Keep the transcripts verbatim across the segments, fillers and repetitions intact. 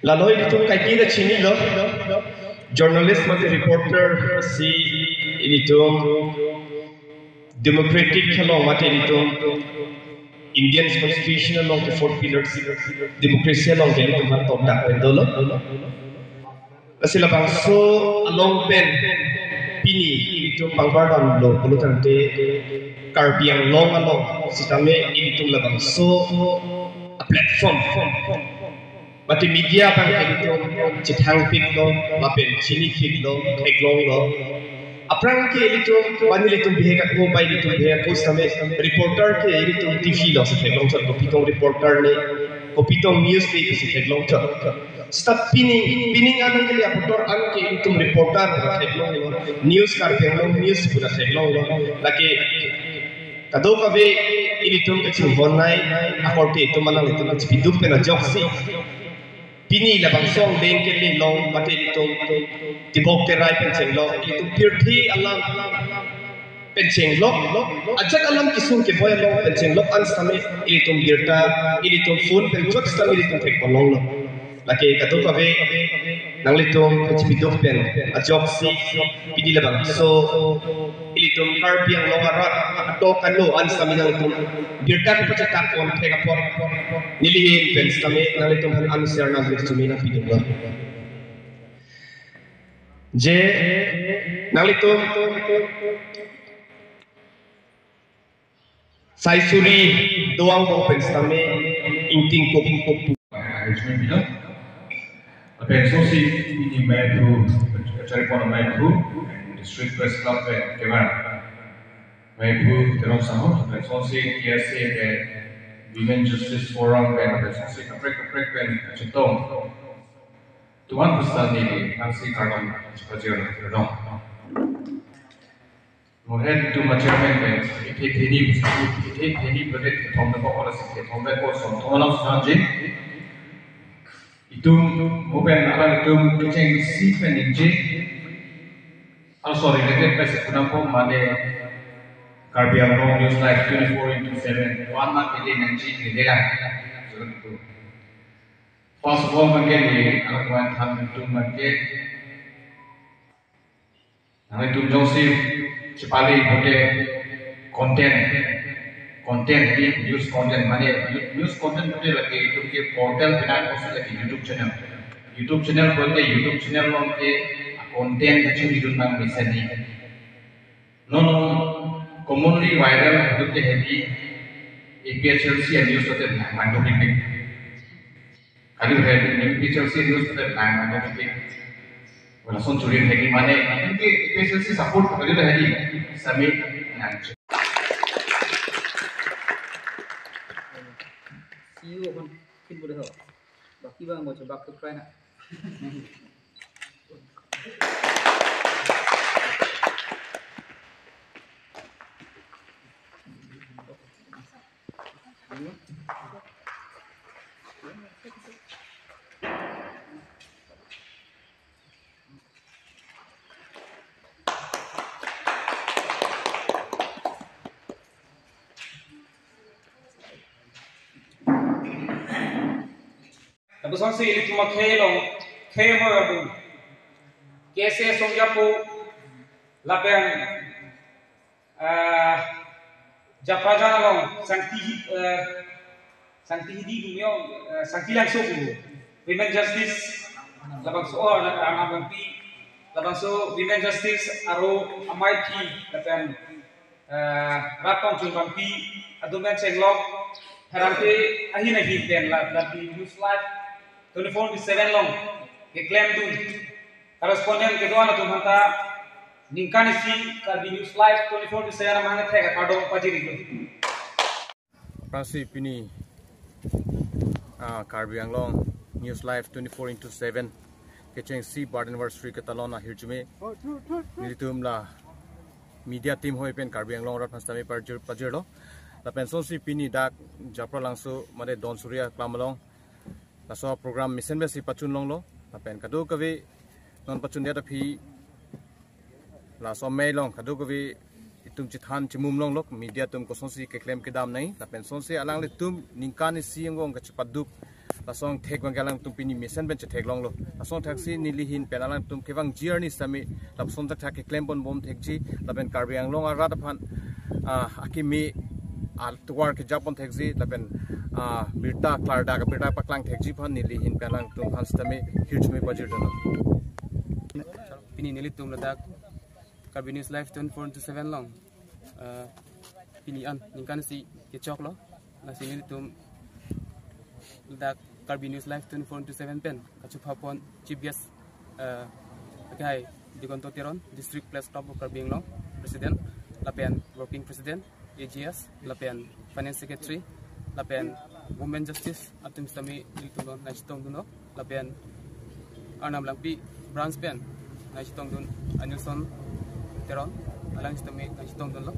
Lalo ilitum kaike ta chinilo, journalist mate reporter si ilitum democratic along mate ilitum Indian constitution along ke four pillars democracy along ke ilitum aphan tokdak pen dolo. Lasi labangso along pen pini ilitum pangbar damlo pulo tangte Karbi Anglong along sitame ilitum labangso a platform mate media abang ke ilitum chethangpiklo, lapen chinipiklo, theklonglo. Aphrang ke ilitum, bang ilitum bihek ako, bang ilitum bihek ako sitame reporter ke ilitum T V along si theklongchot, kopi tong reporter ne, kopi tong news ne si theklongchot. Seta pining, pining anang ke reporter an ke ilitum reporter theklonglo, news Karbi Anglong news pura theklonglo. Lake kadokave ilitum kachinghon nai akorte itum alanglitum kachipiduk pen ajoksi pini labangso angdeng kele along mate ilitum tibok terai pen chenglok, ilitum pirthe alam pen chenglok, ajat alam kesung keboi along pen chenglok an sitame ilitum birta, ilitum phone pen chot sitame ilitum thekponlonglo. Lake kadokave nanglitum kachipiduk pen ajoksi pini labangso ilitum Karbi Anglong arat atok ano an sitame nanglitum birta kepachethak pon thek apot neli ahin pen sitame nanglitum aphan answer nangli chumi nangpidunlo. Je nanglitum sai suri doang bong pen sitame ingting kok kok pu. Arrangement bilang. Lapen sose pini maiphu, kacharipon maiphu, District Press Club pen kevan maiphu Teron Sangho, lapen sose K S A pen Women Justice Forum pen, lapen sose kaprek kaprek pen kachetong tuan besar ni nangsi kardom chepajir kardom. Mohen itum a chairman pen, ithe theni, ithe theni berdet thom na ko ora si thom na ko som thom na sang jin. Itum mo pen alang itum kechengsi pen ningje. Ah, sorry, related pen si kunam ko mane Karbi Anglong News Live twenty-four into seven. One month ini nangji ini lah. First of all, mangke ni alang wan tham itum mangke nanglitum jongsi chepale bote content, content di news content mane news content bote lake itum ke portal pinang also lake YouTube channel. YouTube channel bote YouTube channel along ke content kachuri dun nang mesen ni. Non commonly viral bote heavy A P H L C a news bote nang manduk ipik. Kali hai ni P H L C news pada nang nang ke. Wala son churi hai ni mane, itum ke P H L C support kali hai ni. Sami nang. See you on kin bude ho. Baki bang mo bak ke na. Lapuson si ilitum akhei along, khei mo abu. K S A Songjapo, lapen, ah, Japrajan along, Sangti, eh, Sangti Hidi Gumyo, eh, Sangti Langso Gumyo. Women Justice, labangso, oh, na, na, na, bangpi, labangso Women Justice, aro amai phi, lapen, eh, Rat Tongchun bangpi, adumen chenglok, harang ke ahin ahin pen la, la di News Live twenty-four into seven along, keklem dun, correspondent kedo-an atum aphanta, ningkan isi Karbi News Live twenty-four into seven amahang thek kardom pajirilo. Aphrangsi pini, ah, Karbi Anglong News Live twenty-four into seven kechengsi birth anniversary ketalon ahirjume nelitum la media team hoi pen Karbi Anglong arat aphan sitame pajir, pajirlo. Lapen sonsi pini dak Japra Langso mane Don Surya Aklam along laso program mesen mesen pachun longlo. Lapen kadokave non pachundet aphi laso amei along kadokave itum chethan chemum longlo, media atum kosonsi keklem kedam nai, lapen sonsi alanglitum ningkan isi angbong kachepaduk Lason thek abang ke alangtum pini mesen pen chetheklonglo. Lason thaksi neli ahin pen alangtum kevangji arni sitame lapuson thakthak keklem ponbom thekji, lapen Karbi Anglong arat aphan, ah, akimi atovar kejapon thekji, lapen, ah, birta klardak birta paklang thekji aphan neli ahin pen alangtum aphan sitame hirjume pajirdunlo. Pini nelitum ladak Karbi News Live twenty-four into seven along, eh, pini an ningkan isi kechoklo. Lasi nelitum ladak Karbi News Live twenty-four into seven pen kachupha pon chief guest, eh, akehai Digonto Teron, District Press Club of Karbi Anglong President, lapen Working President, A G S, lapen Finance Secretary, lapen Women Justice atum sitame nelitum along nangchetongdunlo, lapen Arnam Langpi Branch pen nangchetongdun Anilson Teron, alang sitame nangchetongdunlo.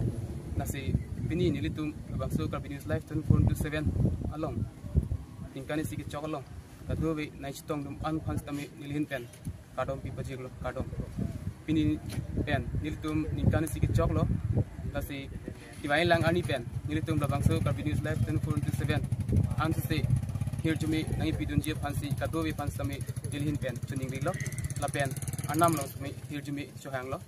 Lasi pini nelitum labangso Karbi News Live twenty-four into seven along ningkan isi kechok along kadokave nangchetongdun an aphan sitame neli ahin pen kardom pipajirlo, kardom. Pini pen nelitum ningkan isi kechoklo. Lasi kevangji lang arni pen nelitum labangso Karbi News Live twenty-four into seven ansose hirjume nangkipidunji aphansi kadokave aphan sitame neli ahin pen choningrilo, lapen Arnam along sitame hirjume chohanglo.